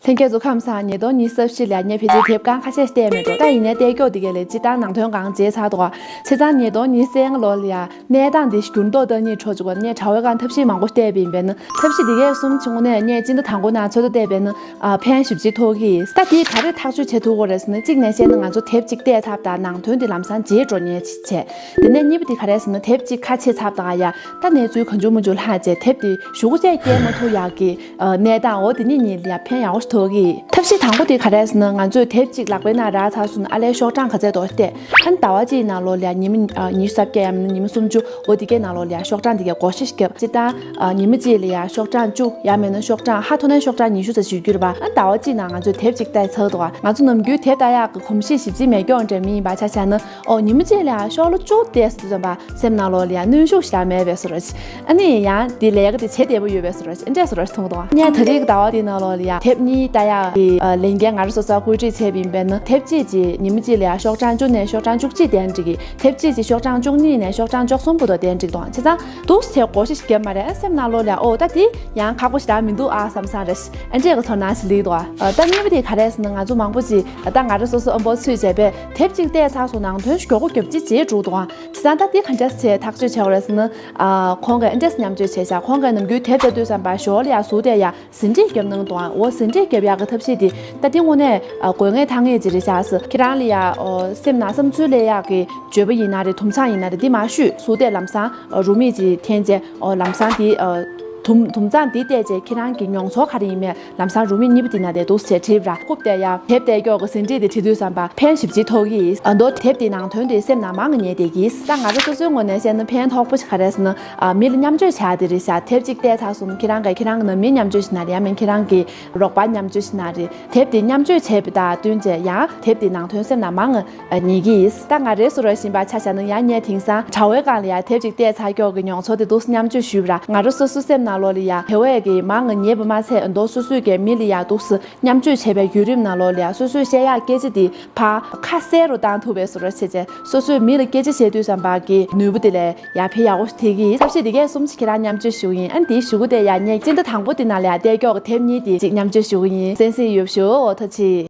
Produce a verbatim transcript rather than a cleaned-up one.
ལྷན་རྒྱས་ཚོ་ཁམས་བཟང་། ཉིས་སྟོང་ཉི་ཤུ་རྩ་བཞི་ལ་ངས་ཕལ་ཆེར་དེབ་རྐང་ཁ་ཤས་ཤིག་བལྟས་མེད་འགྲོ། ད་ཡིན་ནའི་བལྟས་ཀྱོག་དེ་གས་ལས་སྤྱིར་བཏང་ནང་དོན་གང་བརྗེད་ཚར་འདུག་ག་བྱས་ཙང་ཉིས་སྟོང་ཉི་ཤུ་རྩ་ལྔ་ལོ་ལ་ཡ་གནས་སྟངས་འདི་འགྱུར་ལྡོག་བཏང་ནི་འཕྲོ་གཅིག་པ་ནས་དྲ་བའི་སྒང་ཐབས་ཤེས་མང་པོ་བལྟས་པ་ཡིན་པས་ན། ཐབས་ཤེས་འདི་གས་གསུམ་བྱུང་ནས་ངས་སྤྱི་ཟླ་དང་པོ་ནང་ཚོད་ལྟ་བལྟས་པས་ན། ཨ། ཕན་ཞེ་པོ་ཅིག་ཐོགས་ཀྱི། ད་དེས་ག་རེ་ཐག་གཅོད་བྱེད་ཐུབ་ཀྱི་རེད་ཟེར་ན། གཅིག་ནས་བཤད་ན་ང་ཚོ་དེབ་གཅིག་བལྟས་ཚར་བ་དང་ནང་དོན་དེ་ལམ་སང་བརྗེད་འགྲོ་ཉེན་ཆེ། དེ་ནས་གཉིས་པ་དེ་ག་རེ་ཟེར་ན། དེབ་གཅིག་ཁ་ཕྱེ་ཚར་བ་དང་ཡ། ད་གནས་ཚུལ་གང་བྱུང་མང་བྱུང་ལྷག་བྱས་དེབ་དེ་གཞུག་གུ་བཅས་སྐྱེལ་མ་ཐུབ་ཡག་གི་ཨ། གནས་སྟངས། འོ་དེ་གཉིས་གཉིས་ལ་ཡ་ཕན་ཡག་པོ་ཞིག་ཐོགས་ཀྱི། ཐབས་ཤེས་དང་པོ་དེ་ག་རེ་ཟེར་ན། ང་ཚོས་དེབ་གཅིག་ལག་པའི་ནང་རག་ཚར་སོང་ན། ཨ་ལས་ཤོག་གྲངས་ག་ཚད་འདུག་བལྟས། ཨ་ནི་ཟླ་བ་གཅིག་ནང་ལོགས་ལ་ཡ་ཉི་མ་ཨ། ཉི་ཤུ་རྩ་བརྒྱད་ཡང་མིན་ན་ཉི་མ་སུམ་ཅུ། འོ་དེ་གའི་ནང་ལོགས་ལ་ཡ་ཤོག་གྲངས་དེ་གའི་བགོ་བཤའ་ཞིག་བརྒྱབ། སྤྱིར་བཏང་ཨ། ཉི་མ་གཅིག་ལ་ཡ་ཤོག་གྲངས་བཅུ་ཡང་མིན་ན་ཤོག་གྲངས་ཧ་ཐོ་ནས་ཤོག་གྲངས་ཉི་ཤུ་ཙམ་ཞིག་གྱུར་པ། ཨ་ནི་ཟླ་བ་གཅིག་ནང་ང་ཚོས་དེབ་གཅིག་ལྟ་ཚར་འདུག་ག་ང་ཚོ་ནམ་རྒྱུན་དེབ་ལྟ་ཡག་གི་གོམས་གཤིས་ཞེ་པོ་ཅིག་མེད་ཀྱོག་འདྲ་མི་ཡིན་པ་ཆ་བཞག་ན། ཨོ་ཉི་མ་གཅིག་ལ་ཡ་ཤོག་ལོ་བཅུ་བལྟས་སོང་ཙམ་པ། སེམས་ནང་ལོགས་ལ་ཡ་གནོན་ཤུགས་ཤིག་ཡང་མེད་པའི་བཟོ་འདྲ་ཅིག་ཨ་ནི་ཡང་དེ་ལས་ཀ་དེ་བྱེད་བདེ་པོ་ཡོད་པའི་བཟོ་འདྲ་ཅིག་འདྲ་བཟོ་འདྲ་ཅིག་མཐོང་གི་འདུག་ངས་ད་རེས་ཀྱི་ཟླ་བ་དེའི་ནང་ལོགས་ལ་ཡ་དེབ་གཉིས་ལྟ་ཡག་གི་ཨ། ལས་འགན་ང་རང་སོ་སོར་བཀོད་སྒྲིག་བྱས་པ་ཡིན་པས་ན། དེབ་གཅིག་ཅིག་ཉི་མ་གཅིག་ལ་ཡ་ཤོག་གྲངས་བཅུ་ནས་ཤོག་གྲངས་བཅུ་གཅིག་བསྟན་འགྲིག་གི། དེབ་གཅིག་ཅིག་ཤོག་གྲངས་བཅུ་གཉིས་ནས་ཤོག་གྲངས་བཅུ་གསུམ་བར་དུ་བསྟན་འགྲིག་འདུག་བྱས་ཙང་འདུག་སེ་བགོ་བཤའ་ཞིག་བརྒྱབ་མ་རེད། ཨ་སེམས་ནང་ལོགས་ལ་ཡ་ཨོ་ད་དེ་ཡང་ཁག་པོ་ཞེ་དྲག་མི་འདུག་ཨ་བསམ་བསམ་རེད། ཨ་འདྲས་ཀྱི་ཚོར་སྣང་ཞིག་སླེབས་འདུག་ཨ་ད་གཉིས་པ་དེ་ག་རེ་ཟེར་ན། ང་ཚོ་མང་པོ་ཅིག་ད་ང་རང་སོ་སོ་ཨ་འབོར་ཚུད་བྱས་པས་དེབ་གཅིག་བལྟས་ཚར་སོང་ནང་དོན་མགྱོགས་པོ་རྒྱབ་ཅིག་བྱེད་འགྲོ་འདུག་ཨ། བྱས་ཙང་ད་དེ་ག་འདྲས་བྱས་ཐག་གཅོད་བྱས་པ་རེད་ཟེར་ན། ཨ་ཁོང་གིས་ཨ་འདྲས་མཉམ་སྤྱོད་བྱས་ཤག་ཁོང་གིས་ནམ་རྒྱུན་དེབ་ལྟ་དུས་ཙམ་པ་ཞོར་ལ་ཡ་ཟུར་དེ་ཡ་ཟིན་བྲིས་རྒྱབ་གནང་འདུག་ཨ། འོ་ཟིན་བྲིས་རྒྱབ་ཡག་གི་ཐབས་ཤེས་དེ་ད་དེ་དངོས་གནས་ཨ་དགོས་ངེས་ཐོགས་ངེས་ཅིག་རེད་ཤག་ཟེར། ཁྱེད་རང་ལ་ཡ་ཨོ་སེམས་ནང་བསམ་ཚུལ་སླེབས་ཡག་གི་བརྗོད་པ་ཡིན་ན་རེད། དུམ་མཚམས་ཡིན་ན་རེད། འདི་མ་ཞུས། ཟུར་དེ་ལམ་སང་ཨ་རུ་མིག་ཅིག་འཐེན་བྱས། ཨོ་ལམ་སང་དེ་ཨ་དུམ་དུམ་མཚམས་དེ་བལྟས་བྱས་ཁྱེད་རང་གི་མྱོང་ཚོར་ག་རེ་ཡིན་མིན་ལམ་སང་རུ་མིག་གཉིས་པ་དེ་ནང་དེ་འདུག་སེ་བྲིས་ར། རྐུབ་དེ་ཡ་དེབ་བལྟས་ཀྱོག་གི་ཟིན་བྲིས་དེ་བྲིས་དུས་ཙམ་པ་ཕན་ཞེ་པོ་ཅིག་ཐོགས་ཀྱི། ཨ་མདོ་དེབ་དེའི་ནང་དོན་དེ་སེམས་ནང་མང་ང་ཉལ་བསྡད་ཀྱི། ད་ང་རང་སོ་སོའི་ངོས་ནས་བཤད་ན་ཕན་ཐོགས་པོ་ཞིག་ག་རེ་ཟེར་ན། ཨ་མི་ལ་མཉམ་སྤྱོད་བྱ་དེ་རེད་ཤག་དེབ་གཅིག་བལྟས་ཚར་སོང་ན་ཁྱེད་རང་གིས་ཁྱེད་རང་གི་ནང་མི་མཉམ་སྤྱོད་བྱེད་ན་རེད། ཡང་མིན་ཁྱེད་རང་གི་རོགས་པ་མཉམ་སྤྱོད་བྱེད་ན་རེད། དེབ་དེ་མཉམ་སྤྱོད་བྱས་པ་དང་བསྟུན་བྱས་ཡང་དེབ་དེའི་ནང་དོན་སེམས་ནང་མང་ང་ཉལ་གྱི་ཡིན། ད་ང་རའི་བཟོ་འདྲ་ཞིག་ཡིན་པ་ཆ་བཞག་ན་ཡང་ངས་དེང་སང་དྲ་བའི་སྒང་ལ་ཡ་དེབ་གཅིག་བལྟས་ཚར་ཀྱོག་གི་མྱོང་ཚོར་དེ་འདུག་སེ་མཉམ་སྤྱོད་ཞུས་པ་ར། ང་རང་སོ་སོའི་སེམས་ནང་ལོགས་ལ་ཡ་དེ་བས་ཀྱི་མང་ང་ཉལ་བ་མ་ཚད་མདོ་སོ་སོས་ཀྱི་མི་ལ་ཡ་འདུག་སེ་མཉམ་སྤྱོད་བྱས་པའི་བརྒྱུད་རིམ་ནང་ལོགས་ལ་ཡ་སོ་སོས་བཤད་ཡག་སྐད་ཆ་དེ་ཕར་ཁ་གསལ་རུ་བཏང་ཐུབ་པའི་བཟོ་འདྲ་བྱས་བྱས། སོ་སོས་མི་ལ་སྐད་ཆ་བཤད་དུས་ཙམ་པ་གི་ནུས་པ་དེ་ལས་ཡ་ཕན་ཡག་པོ་ཞིག་ཐེབས་ཀྱི་ཡིན། ཐབས་ཤེས་དེ་གས་གསུམ་ཞིག་ཁྱེད་རང་མཉམ་སྤྱོད་ཞུ་གི་ཡིན། ཨ་ནི་དེའི་གཞུག་གུ་དེ་ཡ་ངས་སྤྱི་ཟླ་དང་པོ་དེ་ནང་ལ་ཡ་བལྟས་ཀྱོག་གི་དེབ་གཉིས་དེ་ཅིག་མཉམ་སྤྱོད་ཞུ་གི་ཡིན། གསན་གཟིགས་ཡོད་ཞུ། འོ་ཐུགས་རྗེ་ཆེ།